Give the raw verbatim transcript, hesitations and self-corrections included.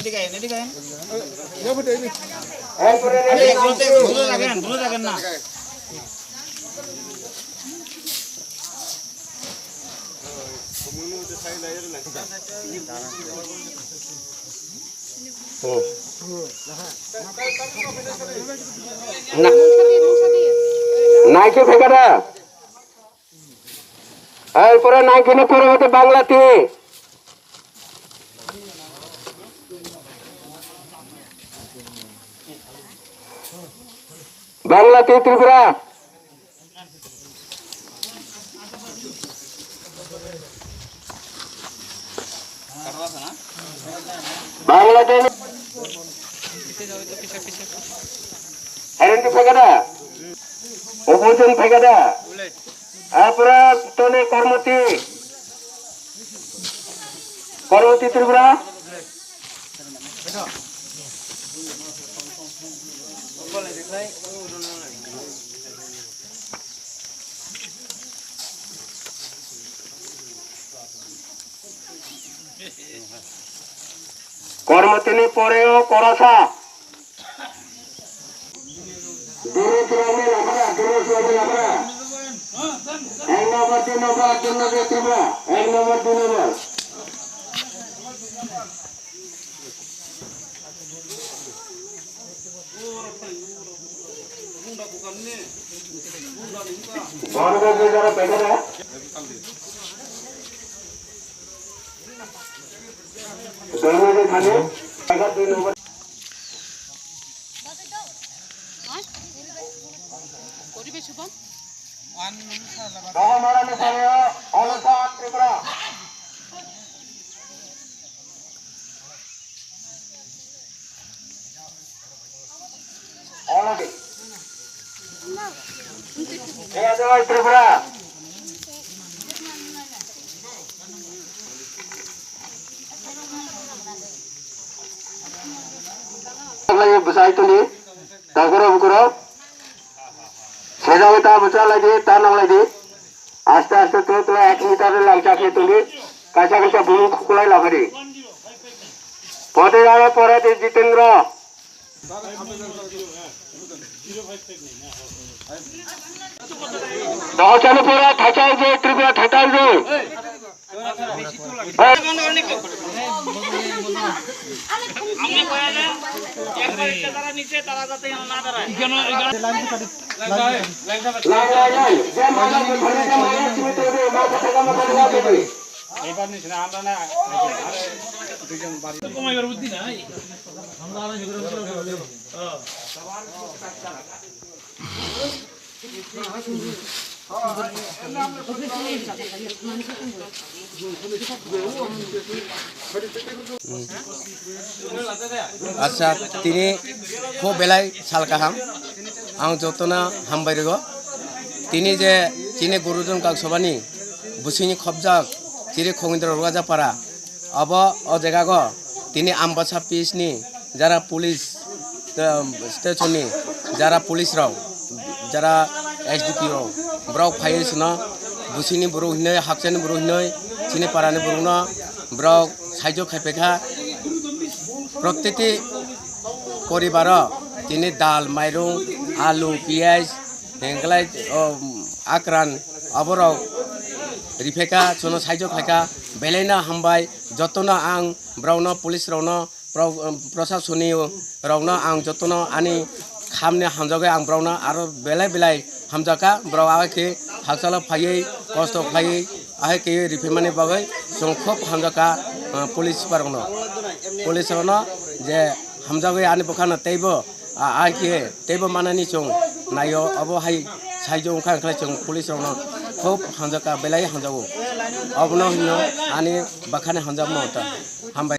এদিকে আইন, এদিকে আইন। আরে, এগুলোতে, এগুলো রাখেন, এগুলো রাখেন না। Nike phaikha da? Erpore Nike ni pore hote Bangla tea. Bangla tea Tripura. Bangladesh. Herenti phekada. Obojon phekada. Apura tone Kormoti. Kormoti Tripura. Kormotini poreo Korosa. Duru Tripura ni lafara, Duru Tripura ni lafara. Ek number, dui number, Abdul Nadir Tripura. Ek number, dui number. Tripura. Bwsai tuli, tokoro bukuro. Sejagwi ta bwcha laidi, ta nang laidi. Aste aste tula tula ek meter lang chakhe tuli. Kaisa kaisa bumung khukulai laphadi. Pode jana pore de Jitendra. Dohosani pore thacha je Tripura thacha je. Acha, tini kho belai sal kaham. Ang jotono hambai rwgo. Tini je chini Gurujon Kak Sabhani bwswini khobjak chiri Khogindra Rwajapara, abo o jagago tini Ambasa P S ni jara police, um, station ni jara police rok, jara S D P rok, borok phaiwi chwngno bwswini borok hinwi, hakchani borok hinwi, chini parani borokno borok saijo khai paikha. Proktiti poribaro tini dal, mairung, alu, piyaj, hingklai, o, akran, aborok riphaikha, chwngno saijo khlaikha, belaino hambai, jotono ang borokno, police rokno, pro-, prosasoni rokno ang jotono ani khamni hamjagwi ang borokno aro belai belai hamjakha, borok ahai khe hakchalo phaiwi, kosto khlaiwi, ahai khe riphaimani bagwi chwng khub hamjakha, ah, police super rokno, police rokno je hamjagwi ani bwkhano teibo, ah, ahai khe teibo manani chwng naio, obo hai saijo wngkha, wngkha chwng police rokno khub hamjakha, belai hamjago, obono hino ani bwkhani hamjakma ta hambai.